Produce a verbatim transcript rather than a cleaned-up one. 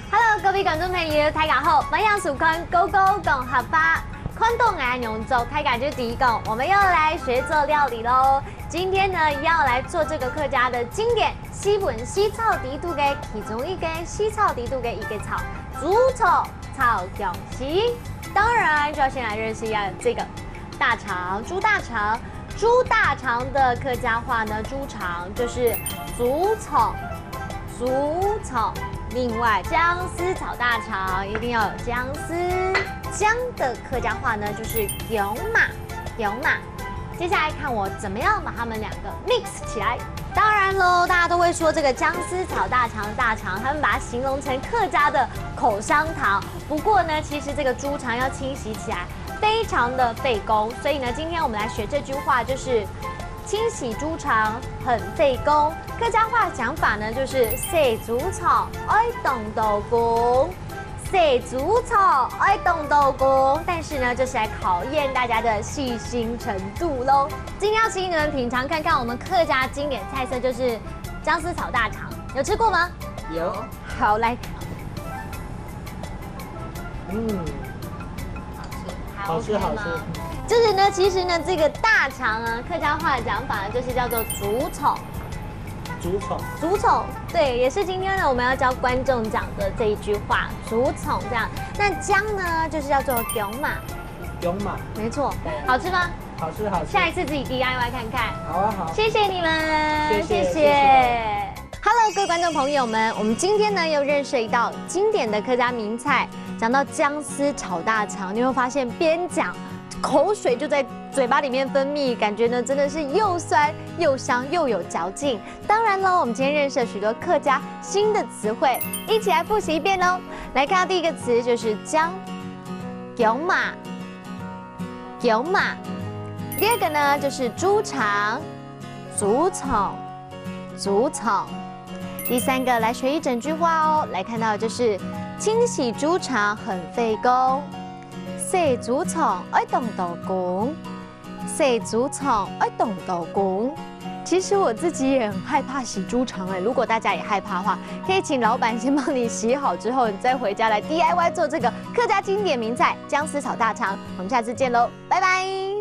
Hello，各位观众朋友，大家好，欢迎收看《Go Go 讲客话》。看到𠊎用做，大家就知讲，我们要来学做料理喽。今天呢，要来做这个客家的经典四炆四炒底肚个其中一个四炒底肚个一个炒，猪炒炒薑丝。当然，就要先来认识一下这个大肠，猪大肠。猪大肠的客家话呢，猪肠就是猪肠，猪肠。另外，姜丝炒大肠一定要有姜丝。姜的客家话呢，就是姜嫲，姜嫲。接下来看我怎么样把它们两个 mix 起来。当然喽，大家都会说这个姜丝炒大肠，大肠，他们把它形容成客家的口香糖。不过呢，其实这个猪肠要清洗起来，非常的费工。所以呢，今天我们来学这句话，就是清洗猪肠很费工。客家话讲法呢，就是洗猪肠爱动刀工。 洗猪肠爱动刀工，但是呢，就是来考验大家的细心程度喽。今天要请你们品尝看看我们客家经典菜色，就是姜丝炒大肠，有吃过吗？有。好，来，嗯，好吃好吃。就是呢，其实呢，这个大肠啊，客家话的讲法呢，就是叫做猪肠。竹虫，竹虫，对，也是今天呢我们要教观众讲的这一句话，竹虫这样。那姜呢，就是叫做薑嫲，薑嫲，没错，好吃吗？好吃好吃。下一次自己 D I Y 看看。好啊好。谢谢你们，谢谢谢谢。 Hello，各位观众朋友们，我们今天呢又认识了一道经典的客家名菜。讲到姜丝炒大肠，你会发现边讲口水就在嘴巴里面分泌，感觉呢真的是又酸又香又有嚼劲。当然喽，我们今天认识了许多客家新的词汇，一起来复习一遍哦。来看到第一个词就是姜，薑嫲，薑嫲。第二个呢就是猪肠，猪肠，猪肠。第三个来学一整句话哦，来看到就是清洗猪肠很费工，洗猪肠爱动刀工，洗猪肠爱动刀工。其实我自己也很害怕洗猪肠哎，如果大家也害怕的话，可以请老板先帮你洗好之后，你再回家来 D I Y 做这个客家经典名菜姜丝炒大肠。我们下次见喽，拜拜。